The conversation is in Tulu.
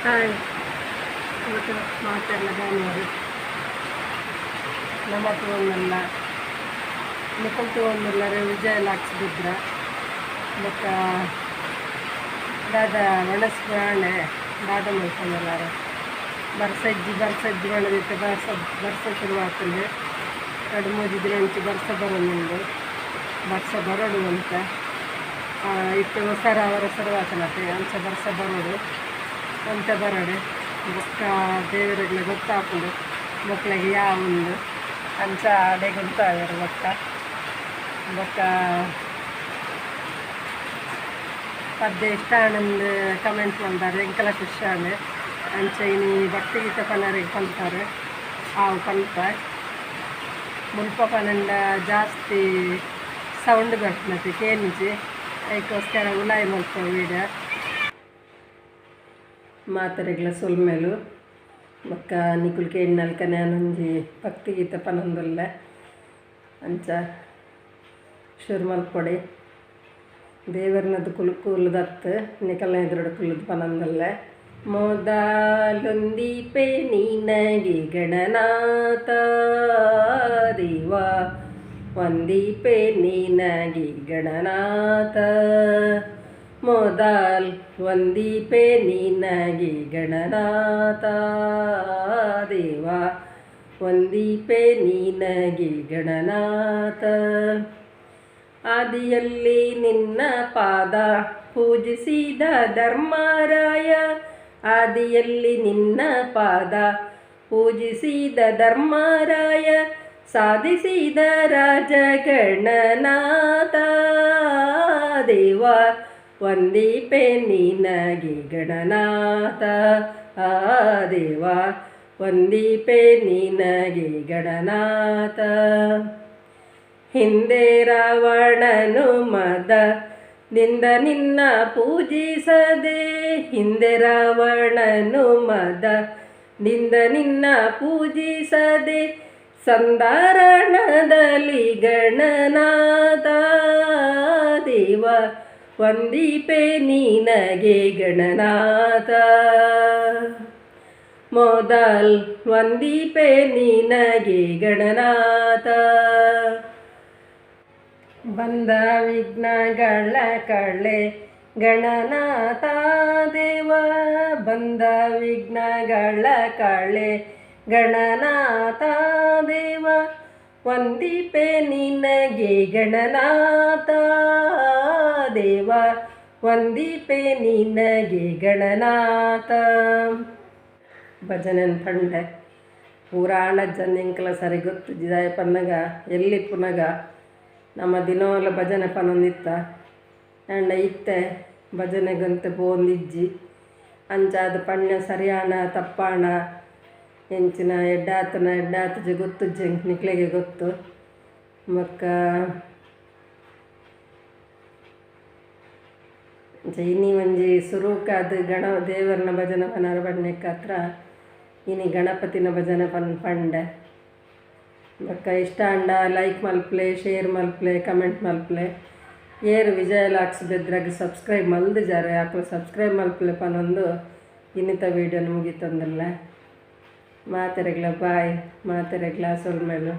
ಹಾಯ್ ಇವತ್ತು ಮಾತೆಲ್ಲ ಭಾನುವಾರ ನಮ್ಮ ತಗೊಂಡೆಲ್ಲ ನಿಕಲ್ ತಗೊಂಡೆಲ್ಲರೆ ವಿಜಯ ಲಾಕ್ಸ್ ಬಿದ್ರ ಬೊಕ್ಕ ದಾದ ಒಣಸ್ ಪ್ರಾಣೆ ದಾದ ಮಲ್ಪೊಂದುಲ್ಲಾರ. ಬರ್ಸಜ್ಜಿ ಬರ್ಸಜ್ಜಿ ಒಣದಿತ್ತೆ. ಬರ್ಸ ಬರ್ಸ ಶುರುವಾತಂಡು. 2-3 ದಿನ ಮುಂಚೆ ಬರ್ಸ ಬರೋದುಂಡು. ಬರ್ಸ ಬರೋಡು ಅಂತ ಇತ್ತೆ ಒಸರ ಅವರ ಶುರುವಾತನತೆ. ಅಂಚ ಬರ್ಸ ಬರೋಡು ಅಂತ ಬರಡೆ ಬೊಕ್ಕ ದೇವರುಗಳ ಗೊತ್ತಾಪುಂಡು ಮಕ್ಕಳಿಗೆ ಯಾವುಂಡು. ಅಂಚ ಅಡೆ ಗೊತ್ತಾದರು. ಬೊಕ್ಕ ಬೊಕ್ಕ ಪದ್ಯ ಇಷ್ಟ ಆನಂದ್ ಕಮೆಂಟ್ ಮಲ್ದಾರೆ. ಎಂಕಲ ಖುಷಿ ಆಂಡ್. ಅಂಚ ಇನಿ ಭಕ್ತಿ ಗೀತೆ ಪನರಿಗೆ ಪನ್ತಾರೆ ಆವು ಪನ್ಪ. ಮುಲ್ಪ ಪನಂಡ ಜಾಸ್ತಿ ಸೌಂಡ್ ಬರ್ಪುನತೆ ಕೇನಿಜಿ. ಐಕೋಸ್ಕರ ಉಲಾಯಿ ಮಲ್ಪ ವೀಡಿಯೋ. ಮಾತೆರೆಗ್ಲ ಸೊಲ್ಮೆಲು. ಬೊಕ್ಕ ನಿಕುಲು ಕೇಂಡಿನಲ್ಕನೆ ಒಂಜಿ ಭಕ್ತಿಗೀತೆ ಪನೊಂದುಲ್ಲೆ. ಅಂಚ ಶುರು ಮಲ್ಪೊಡಿ. ದೇವರ್ನದು ಕುಲು ಕುಲ್ಲುದತ್ತು ನಿಕಲ್ನ ಎದುರುಡು ಕುಲ್ಲುದು ಪನೊಂದುಲ್ಲೆ. ಮೊದಲೊಂದಿಪೆ ನಿನಗೆ ಗಣನಾಥ ದೇವ, ವಂದಿಪೆ ನಿನಗೆ ಗಣನಾಥ. ಮೊದಲ್ ವಂದಿಪೆ ನಿನಗೆ ಗಣನಾಥ ದೇವ, ವಂದಿಪೆ ನಿನಗೆ ಗಣನಾಥ. ಆದಿಯಲ್ಲಿ ನಿನ್ನ ಪಾದ ಪೂಜಿಸಿದ ಧರ್ಮರಾಯ, ಆದಿಯಲ್ಲಿ ನಿನ್ನ ಪಾದ ಪೂಜಿಸಿದ ಧರ್ಮರಾಯ, ಸಾಧಿಸಿದ ರಾಜಗಣನಾಥ ದೇವ, ವಂದಿಪೆ ನಿನಗೆ ಗಣನಾಥ ಆ ದೇವ, ವಂದಿಪೆ ನಿನಗೆ ಗಣನಾಥ. ಹಿಂದೆ ರಾವಣನು ಮದ ನಿಂದ ನಿನ್ನ ಪೂಜಿಸದೆ, ಹಿಂದೆ ರಾವಣನು ಮದ ನಿಂದ ನಿನ್ನ ಪೂಜಿಸದೆ, ಸಂಧಾರಣದಲ್ಲಿ ಗಣನಾಥ ದೇವ, ವಂದಿಪೆ ನಿನಗೆ ಗಣನಾಥ. ಮೊದಲ್ ವಂದಿಪೆ ನಿನಗೆ ಗಣನಾಥ. ಬಂದ ವಿಘ್ನಗಳ ಕಳೆ ಗಣನಾಥ ದೇವ, ಬಂದ ವಿಘ್ನಗಳ ಕಳೆ ಗಣನಾಥ ದೇವ, ವಂದಿಪೆ ನಿನಗೆ ಗಣನಾಥ ದೇವ, ವಂದಿಪೆ ನಿನಗೆ ಗಣನಾಥ. ಭಜನೆ ಪಂಡೆ ಪುರಾಣ ಜನ ಎಂಕಲ ಸರಿ ಗೊತ್ತು ಜಿದಾಯ ಪನ್ನಗ ಎಲ್ಲಿ ಪುನಗ ನಮ್ಮ ದಿನವಲ್ಲ ಭಜನೆ ಪನೊಂದಿತ್ತ. ಆಂಡ ಇತ್ತೆ ಭಜನೆಗಂತೆ ಪೋಂದಿಜ್ಜಿ. ಅಂಚಾದ ಪಣ್ಯ ಸರಿಯಾಣ ತಪ್ಪಾಣ ಎಂಚಿನ ಎಡ್ಡಾತನ ಎಡ್ಡಾತಜಿ ಗೊತ್ತುಜ್ಜಿ ನಿಕ್ಲೆಗೆ ಗೊತ್ತು. ಬೊಕ್ಕ ಅಂಚ ಇನಿ ಒಂಜಿ ಸುರೂಕಾದ್ ಗಣ ದೇವರನ ಭಜನೆ ಪನರ ಪಣ್ಣೆಕ್ಕಾತ್ರ ಇನಿ ಗಣಪತಿನ ಭಜನೆ ಪಂಡೆ. ಬೊಕ್ಕ ಇಷ್ಟ ಆಂಡ ಲೈಕ್ ಮಲ್ಪಲೆ, ಶೇರ್ ಮಲ್ಪಲೆ, ಕಮೆಂಟ್ ಮಲ್ಪಲೆ. ಏರು ವಿಜಯ ಲಾಕ್ಸ್ ಬೆದ್ರಾಗ ಸಬ್ಸ್ಕ್ರೈಬ್ ಮಲ್ದಿಜಾರೆ ಅಕ್ಲು ಸಬ್ಸ್ಕ್ರೈಬ್ ಮಲ್ಪಲೆ ಪನೊಂದು ಇನ್ನಿತ ವೀಡಿಯೋನ ಮುಗಿತಂದಲ್ಲ. ಮಾತೆರೆಗ್ಲ ಬಾಯ್, ಮಾತೆರೆಗ್ಲ ಸೊಲ್ಮೆಲು.